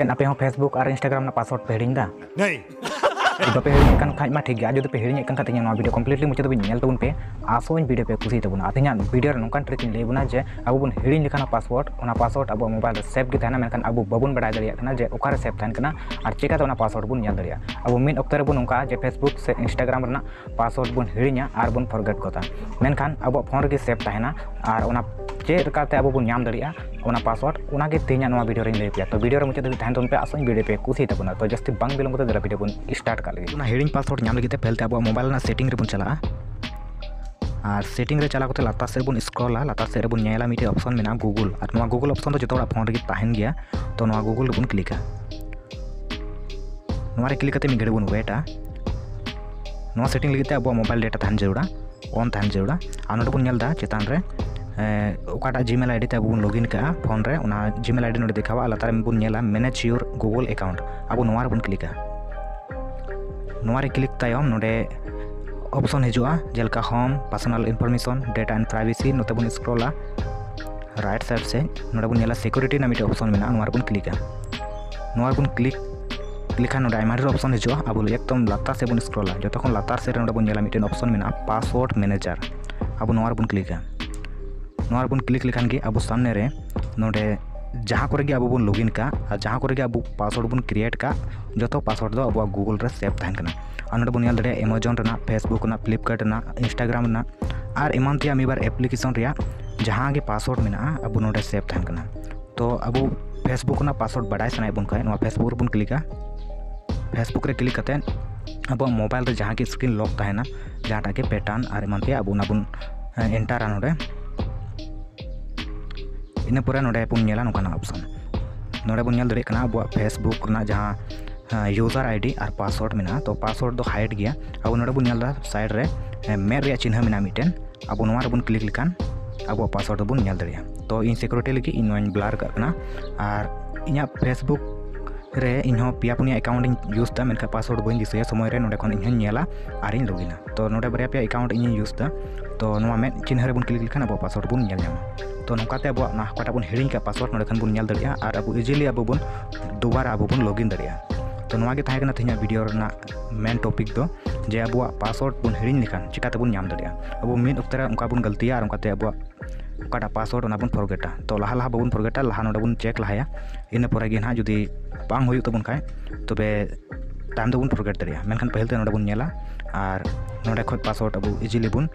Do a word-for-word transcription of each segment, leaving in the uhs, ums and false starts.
ᱟᱯᱮ ᱦᱚᱸ Facebook ᱟᱨ Instagram ᱨᱮᱱᱟᱜ password ᱯᱮ ᱦᱤᱲᱤᱧ ᱮᱫᱟ? ᱵᱟᱯᱮ ᱦᱤᱲᱤᱧᱮᱫ ᱠᱟᱱ ᱠᱷᱟᱡ ᱢᱟ ᱴᱷᱤᱠ ᱜᱮᱭᱟ, ᱟᱨ ᱡᱩᱫᱤ ᱯᱮ ᱦᱤᱲᱤᱧᱮᱫ ᱠᱟᱱ ᱠᱷᱟᱡ ᱛᱮᱦᱮᱧ ᱱᱚᱣᱟ video completely ᱢᱩᱪᱟᱹᱫ ᱫᱷᱟᱹᱵᱤᱡ ᱧᱮᱞ ᱛᱟᱵᱚᱱ ᱯᱮ᱾ ᱟᱥᱚᱜ ᱟᱹᱧ video ᱯᱮ ᱠᱩᱥᱤᱭ ᱛᱟᱵᱚᱱᱟ᱾ ᱟᱨ ᱛᱮᱦᱮᱧᱟᱜ video ᱨᱮ ᱱᱚᱝᱠᱟᱱ trick ᱤᱧ ᱞᱟᱹᱭ ᱟᱵᱚᱱᱟ ᱡᱮ ᱟᱵᱚ ᱵᱚᱱ ᱦᱤᱲᱤᱧ ᱞᱮᱠᱷᱟᱱ ᱚᱱᱟ password, ᱚᱱᱟ password ᱟᱵᱚᱣᱟᱜ mobile ᱨᱮ save ᱜᱮ ᱛᱟᱦᱮᱱᱟ, ᱢᱮᱱᱠᱷᱟᱱ ᱟᱵᱚ ᱵᱟᱵᱚᱱ ᱵᱟᱲᱟᱭ ᱫᱟᱲᱮᱭᱟᱜ ᱠᱟᱱᱟ ᱡᱮ ᱚᱠᱟᱨᱮ save ᱛᱟᱦᱮᱱ ᱠᱟᱱᱟ ᱟᱨ ᱪᱤᱠᱟᱹᱛᱮ ᱚᱱᱟ password ᱵᱚᱱ ᱧᱮᱞ ᱫᱟᱲᱮᱭᱟᱜᱼᱟ᱾ ᱟᱵᱚ ᱢᱤᱫ ᱚᱠᱛᱚ ᱨᱮᱵᱚᱱ ᱱᱚᱝᱠᱟ ᱡᱮ Facebook ᱥᱮ Instagram ᱨᱮᱱᱟᱜ password ᱵᱚᱱ ᱦᱤᱲᱤᱧᱟ ᱟᱨ ᱵᱚᱱ forget ᱜᱚᱫᱟ, ᱢᱮᱱᱠᱷᱟᱱ ᱟᱵᱚᱣᱟᱜ phone ᱨᱮᱜᱮ save ᱛᱟᱦᱮᱱᱟ᱾ ᱟᱨ ᱚᱱᱟ ᱪᱮᱫ ᱞᱮᱠᱟᱛᱮ ᱟᱵᱚ ᱵᱚᱱ ᱧᱟᱢ ᱫᱟᱲᱮᱭᱟᱜᱼᱟ ᱚᱱᱟ password, ᱚᱱᱟᱜᱮ ᱛᱮᱦᱮᱧᱟᱜ ᱱᱚᱣᱟ video ᱨᱮᱧ ᱞᱟᱹᱭ ᱟᱯᱮᱭᱟ᱾ ᱛᱚ video ᱨᱮ ᱢᱩᱪᱟᱹᱫ ᱫᱷᱟᱹᱵᱤᱡ ᱛᱟᱦᱮᱱ ᱛᱟᱵᱚᱱ ᱯᱮ, ᱟᱥᱚᱜ ᱟᱹᱧ video ᱯᱮ ᱠᱩᱥᱤᱭ ᱛᱟᱵᱚᱱᱟ᱾ ᱛᱚ ᱡᱟᱹᱥᱛᱤ ᱵᱟᱝ ᱵᱤᱞᱚᱢ ᱠᱟᱛᱮ ᱫᱮᱞᱟ video ᱵᱚᱱ start ᱠᱟᱜ ᱞᱮᱜᱮ᱾ ᱚᱱᱟ ᱦᱤᱲᱤᱧ password ᱧᱟᱢ ᱞᱟᱹᱜᱤᱫ ᱛᱮ ᱯᱷᱮᱞ ᱛᱮ ᱟᱵᱚᱣᱟᱜ mobile ᱨᱮᱱᱟᱜ setting ᱨᱮᱵᱚᱱ ᱪᱟᱞᱟᱜᱼᱟ᱾ ᱟᱨ setting ᱨᱮ ᱪᱟᱞᱟᱣ ᱠᱟᱛᱮ ᱞᱟᱛᱟᱨ ᱥᱮᱫ ᱵᱚᱱ scrollᱟ, ᱞᱟᱛᱟᱨ ᱥᱮᱫ ᱨᱮᱵᱚᱱ ᱧᱮᱞᱟ ᱢᱤᱫᱴᱮᱡ option ᱢᱮᱱᱟᱜᱼᱟ Google, ᱟᱨ ᱱᱚᱣᱟ Google option ᱫᱚ ᱡᱚᱛᱚ ᱦᱚᱲᱟᱜ phone ᱨᱮᱜᱮ ᱛᱟᱦᱮᱱ ᱜᱮᱭᱟ᱾ ᱛᱚ ᱱᱚᱣᱟ Google ᱨᱮᱵᱚᱱ clickᱟ᱾ ᱱᱚᱣᱟ ᱨᱮ click ᱠᱟᱛᱮ ᱢᱤᱫ ᱜᱷᱟᱹᱲᱤᱡ ᱵᱚᱱ waitᱟ᱾ ᱱᱚᱣᱟ setting ᱞᱟᱹᱜᱤᱫ ᱛᱮ ᱟᱵᱚᱣᱟᱜ mobile data ᱛᱟᱦᱮᱱ ᱡᱟᱹᱨᱩᱲᱟ, on ᱛᱟᱦᱮᱱ ᱡᱟᱹᱨᱩᱲᱟ᱾ ᱟᱨ ᱱᱚᱰᱮ ᱵᱚᱱ ᱧᱮᱞ ᱮᱫᱟ ᱪᱮᱛᱟᱱ ᱨᱮ, ᱮ, ᱚᱠᱟᱴᱟᱜ Gmail ID ᱛᱮ ᱟᱵᱚ ᱵᱚᱱ login ᱠᱟᱜᱼᱟ phone ᱨᱮ, ᱚᱱᱟ Gmail ID ᱱᱚᱰᱮ ᱫᱮᱠᱷᱟᱣᱟ᱾ ᱟᱨ ᱞᱟᱛᱟᱨ ᱨᱮ ᱵᱚᱱ ᱧᱮᱞᱟ manage your Google account, ᱟᱵᱚ ᱱᱚᱣᱟ ᱨᱮᱵᱚᱱ clickᱟ᱾ ᱱᱚᱣᱟ ᱨᱮ click ᱛᱟᱭᱚᱢ ᱱᱚᱰᱮ option ᱦᱤᱡᱩᱜᱼᱟ, ᱡᱮᱞᱮᱠᱟ home, personal information, data and privacy᱾ ᱱᱚᱛᱮ ᱵᱚᱱ scrollᱟ right side ᱥᱮᱫ, ᱱᱚᱰᱮ ᱵᱚᱱ ᱧᱮᱞᱟ security ᱨᱮᱱᱟᱜ ᱢᱤᱫᱴᱮᱱ option ᱢᱮᱱᱟᱜᱼᱟ, ᱱᱚᱣᱟ ᱨᱮᱵᱚᱱ clickᱟ᱾ ᱱᱚᱣᱟ ᱨᱮᱵᱚᱱ click ᱞᱮᱠᱷᱟᱱ ᱱᱚᱰᱮ ᱟᱭᱢᱟ ᱰᱷᱮᱨ option ᱦᱤᱡᱩᱜᱼᱟ᱾ ᱟᱵᱚ ᱮᱠᱫᱚᱢ ᱞᱟᱛᱟᱨ ᱥᱮᱫ ᱵᱚᱱ scrollᱟ, ᱡᱚᱛᱚ ᱠᱷᱚᱱ ᱞᱟᱛᱟᱨ ᱥᱮᱫ ᱨᱮ ᱱᱚᱰᱮ ᱵᱚᱱ ᱧᱮᱞᱟ ᱢᱤᱫᱴᱮᱱ option ᱢᱮᱱᱟᱜᱼᱟ password manager, ᱟᱵᱚ ᱱᱚᱣᱟ ᱨᱮᱵᱚᱱ clickᱟ᱾ ᱱᱚᱣᱟ ᱨᱮᱵᱚᱱ click ᱞᱮᱠᱷᱟᱱ ᱜᱮ ᱟᱵᱚ ᱥᱟᱢᱱᱮ ᱨᱮ ᱱᱚᱰᱮ ᱡᱟᱦᱟᱸ ᱠᱚᱨᱮ ᱜᱮ ᱟᱵᱚ ᱵᱚᱱ login ᱠᱟᱜ ᱟᱨ ᱡᱟᱦᱟᱸ ᱠᱚᱨᱮ ᱜᱮ ᱟᱵᱚ password ᱵᱚᱱ create ᱠᱟᱜ, ᱡᱚᱛᱚ password ᱫᱚ ᱟᱵᱚᱣᱟᱜ Google ᱨᱮ save ᱛᱟᱦᱮᱱ ᱠᱟᱱᱟ᱾ ᱟᱨ ᱱᱚᱰᱮ ᱵᱚᱱ ᱧᱮᱞ ᱫᱟᱲᱮᱭᱟᱜᱼᱟ Amazon ᱨᱮᱱᱟᱜ, Facebook ᱨᱮᱱᱟᱜ, Flipkart ᱨᱮᱱᱟᱜ, Instagram ᱨᱮᱱᱟᱜ ᱟᱨ ᱮᱢᱟᱱ ᱛᱮᱭᱟᱜ ᱢᱤᱫ ᱵᱟᱨ application ᱨᱮᱭᱟᱜ ᱡᱟᱦᱟᱸ ᱜᱮ password ᱢᱮᱱᱟᱜᱼᱟ ᱟᱵᱚ ᱱᱚᱰᱮ save ᱛᱟᱦᱮᱱ ᱠᱟᱱᱟ᱾ ᱛᱚ ᱟᱵᱚ Facebook ᱨᱮᱱᱟᱜ password ᱵᱟᱰᱟᱭ ᱥᱟᱱᱟᱭᱮᱫ ᱵᱚᱱ ᱠᱷᱟᱡ ᱱᱚᱣᱟ Facebook ᱨᱮᱵᱚᱱ clickᱟ᱾ Facebook ᱨᱮ click ᱠᱟᱛᱮᱫ ᱟᱵᱚᱣᱟᱜ mobile ᱨᱮ ᱡᱟᱦᱟᱸ ᱜᱮ screen lock ᱛᱟᱦᱮᱱᱟ, ᱡᱟᱦᱟᱸᱴᱟᱜ ᱜᱮ pattern ᱟᱨ ᱮᱢᱟᱱ ᱛᱮᱭᱟᱜ ᱟᱵᱚ ᱚᱱᱟ ᱵᱚᱱ, ᱮ, enterᱟ ᱱᱚᱰᱮ᱾ ᱤᱱᱟᱹ ᱯᱚᱨᱮ ᱱᱚᱰᱮ ᱵᱚᱱ ᱧᱮᱞᱟ ᱱᱚᱝᱠᱟᱱᱟᱜ option᱾ ᱱᱚᱰᱮ ᱵᱚᱱ ᱧᱮᱞ ᱫᱟᱲᱮᱭᱟᱜ ᱠᱟᱱᱟ ᱟᱵᱚᱣᱟᱜ Facebook ᱨᱮᱱᱟᱜ ᱡᱟᱦᱟᱸ, ᱮ, user ID ᱟᱨ password ᱢᱮᱱᱟᱜᱼᱟ, ᱛᱚ password ᱫᱚ hide ᱜᱮᱭᱟ᱾ ᱟᱵᱚ ᱱᱚᱰᱮ ᱵᱚᱱ ᱧᱮᱞ ᱮᱫᱟ side ᱨᱮ, ᱮ, ᱢᱮᱫ ᱨᱮᱭᱟᱜ ᱪᱤᱱᱦᱟᱹ ᱢᱮᱱᱟᱜᱼᱟ ᱢᱤᱫᱴᱮᱱ, ᱟᱵᱚ ᱱᱚᱣᱟ ᱨᱮᱵᱚᱱ click ᱞᱮᱠᱷᱟᱱ ᱟᱵᱚᱣᱟᱜ password ᱫᱚᱵᱚᱱ ᱧᱮᱞ ᱫᱟᱲᱮᱭᱟᱜᱼᱟ᱾ ᱛᱚ ᱤᱧ security ᱞᱟᱹᱜᱤᱫ ᱤᱧ ᱱᱚᱣᱟᱧ blur ᱠᱟᱜ ᱠᱟᱱᱟ, ᱟᱨ ᱤᱧᱟᱹᱜ Facebook ᱨᱮ ᱤᱧᱦᱚᱸ ᱯᱮᱭᱟ ᱯᱩᱱᱭᱟ account ᱤᱧ use ᱮᱫᱟ, ᱢᱮᱱᱠᱷᱟᱱ password ᱵᱟᱹᱧ ᱫᱤᱥᱟᱹᱭᱟ᱾ ᱥᱚᱢᱚᱭ ᱨᱮ ᱱᱚᱰᱮ ᱠᱷᱚᱱ ᱤᱧ ᱦᱚᱸᱧ ᱧᱮᱞᱟ ᱟᱨᱤᱧ login ᱟ᱾ ᱛᱚ ᱱᱚᱰᱮ ᱵᱟᱨᱭᱟ ᱯᱮᱭᱟ account ᱤᱧᱤᱧ use ᱮᱫᱟ᱾ ᱛᱚ ᱱᱚᱣᱟ ᱢᱮᱫ ᱪᱤᱱᱦᱟᱹ ᱨᱮᱵᱚᱱ click ᱞᱮᱠᱷᱟᱱ ᱟᱵᱚᱣᱟᱜ password ᱵᱚᱱ ᱧᱮᱞ ᱧᱟᱢᱟ᱾ ᱛᱚ ᱱᱚᱝᱠᱟᱛᱮ ᱟᱵᱚᱣᱟᱜ ᱚᱱᱟ ᱚᱠᱟᱴᱟᱜ ᱵᱚᱱ ᱦᱤᱲᱤᱧ ᱠᱟᱜ password ᱱᱚᱰᱮ ᱠᱷᱚᱱ ᱵᱚᱱ ᱧᱮᱞ ᱫᱟᱲᱮᱭᱟᱜᱼᱟ, ᱟᱨ ᱟᱵᱚ easily ᱟᱵᱚ ᱵᱚᱱ ᱫᱩᱵᱟᱨᱟ ᱟᱵᱚ ᱵᱚᱱ ᱞᱚᱜᱤᱱ ᱫᱟᱲᱮᱭᱟᱜᱼᱟ᱾ ᱛᱚ ᱱᱚᱣᱟ ᱜᱮ ᱛᱟᱦᱮᱸ ᱠᱟᱱᱟ ᱛᱮᱦᱮᱧᱟᱜ ᱵᱷᱤᱰᱤᱭᱳ ᱨᱮᱱᱟᱜ ᱢᱮᱱ ᱴᱚᱯᱤᱠ ᱫᱚ, ᱡᱮ ᱟᱵᱚᱣᱟᱜ ᱯᱟᱥᱣᱟᱨᱰ ᱵᱚᱱ ᱦᱤᱲᱤᱧ ᱞᱮᱠᱷᱟᱱ ᱪᱤᱠᱟᱹ ᱛᱮᱵᱚᱱ ᱧᱟᱢ ᱫᱟᱲᱮᱭᱟᱜᱼᱟ᱾ ᱟᱵᱚ ᱢᱤᱫ ᱚᱠᱛᱮ ᱨᱮ ᱚᱱᱠᱟ ᱵᱚᱱ ᱜᱟᱹᱞᱛᱤᱭᱟ ᱟᱨ ᱚᱱᱠᱟᱛᱮ ᱟᱵᱚᱣᱟᱜ ᱚᱠᱟᱴᱟᱜ ᱯᱟᱥᱣᱟᱨᱰ ᱚᱱᱟ ᱵᱚᱱ ᱯᱷᱚᱨᱜᱮᱴᱟ᱾ ᱛᱚ ᱞᱟᱦᱟ ᱞᱟᱦᱟ ᱵᱟᱵᱚᱱ ᱯᱷᱚᱨᱜᱮᱴᱟ, ᱞᱟᱦᱟ ᱱᱚᱰᱮ ᱵᱚᱱ ᱪᱮᱠ ᱞᱟᱦᱟᱭᱟ, ᱤᱱᱟᱹ ᱯᱚᱨᱮ ᱜᱮ ᱱᱟᱦᱟᱜ ᱡᱩᱫᱤ ᱵᱟᱝ ᱦᱩᱭᱩᱜ ᱛᱟᱵᱚᱱ ᱠᱷᱟᱡ ᱛᱚᱵᱮ ᱛᱟᱭᱚᱢ ᱫᱚᱵᱚᱱ ᱯᱷᱚᱨᱜᱮᱴ ᱫᱟᱲᱮᱭᱟᱜᱼᱟ᱾ ᱢᱮᱱᱠᱷᱟᱱ ᱯᱟᱹᱦᱤᱞ ᱛᱮ ᱱᱚᱰᱮ ᱵᱚᱱ ᱧᱮᱞᱟ ᱟᱨ ᱱᱚᱰᱮ ᱠᱷᱚᱡ ᱯᱟᱥᱣᱟᱨᱰ ᱟᱵᱚ ᱤᱡᱤᱞᱤ ᱵᱚᱱ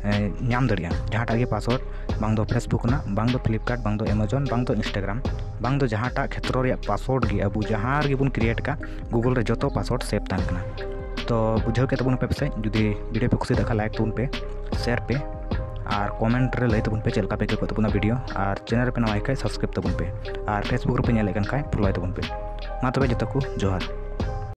ᱮ, ᱧᱟᱢ ᱫᱟᱲᱮᱭᱟᱜᱼᱟ᱾ ᱡᱟᱦᱟᱸᱴᱟᱜ ᱜᱮ ᱯᱟᱥᱣᱟᱨᱰ, ᱵᱟᱝ ᱫᱚ Facebook ᱨᱮᱱᱟᱜ, ᱵᱟᱝ ᱫᱚ Flipkart, ᱵᱟᱝ ᱫᱚ Amazon, ᱵᱟᱝ ᱫᱚ Instagram, ᱵᱟᱝ ᱫᱚ ᱡᱟᱦᱟᱸᱴᱟᱜ ᱠᱷᱮᱛᱨᱚ ᱨᱮᱭᱟᱜ ᱯᱟᱥᱣᱟᱨᱰ ᱜᱮ ᱟᱵᱚ ᱡᱟᱦᱟᱸ ᱨᱮᱜᱮ ᱵᱚᱱ ᱠᱨᱤᱭᱮᱴ ᱠᱟᱜ, Google ᱨᱮ ᱡᱚᱛᱚ ᱯᱟᱥᱣᱟᱨᱰ ᱥᱮᱵᱷ ᱛᱟᱦᱮᱱ ᱠᱟᱱᱟ᱾ ᱛᱚ ᱵᱩᱡᱷᱟᱹᱣ ᱠᱮᱫ ᱛᱟᱵᱚᱱ ᱯᱮ ᱯᱟᱥᱮᱡ? ᱡᱩᱫᱤ ᱵᱷᱤᱰᱤᱭᱳ ᱯᱮ ᱠᱩᱥᱤᱭᱟᱜ ᱠᱷᱟᱱ ᱞᱟᱭᱤᱠ ᱛᱟᱵᱚᱱ ᱯᱮ, ᱥᱮᱭᱟᱨ ᱯᱮ ᱟᱨ ᱠᱚᱢᱮᱱᱴ ᱨᱮ ᱞᱟᱹᱭ ᱛᱟᱵᱚᱱ ᱯᱮ ᱪᱮᱫ ᱞᱮᱠᱟ ᱯᱮ ᱟᱹᱭᱠᱟᱹᱣ ᱠᱮᱫ ᱛᱟᱵᱚᱱᱟ ᱵᱷᱤᱰᱤᱭᱳ, ᱟᱨ ᱪᱮᱱᱮᱞ ᱨᱮᱯᱮ ᱱᱟᱣᱟ ᱠᱷᱟᱱ ᱥᱟᱵᱥᱠᱨᱟᱭᱤᱵ ᱛᱟᱵᱚᱱ ᱯᱮ, ᱟᱨ Facebook ᱨᱮᱯᱮ ᱧᱮᱞᱮᱫ ᱠᱟᱱ ᱠᱷᱟᱱ ᱯᱷᱚᱞᱳᱭ ᱛᱟᱵᱚᱱ ᱯᱮ᱾ ᱢᱟ ᱛᱚᱵᱮ ᱡᱚᱛᱚ ᱠᱚ ᱡᱚᱦᱟᱨ᱾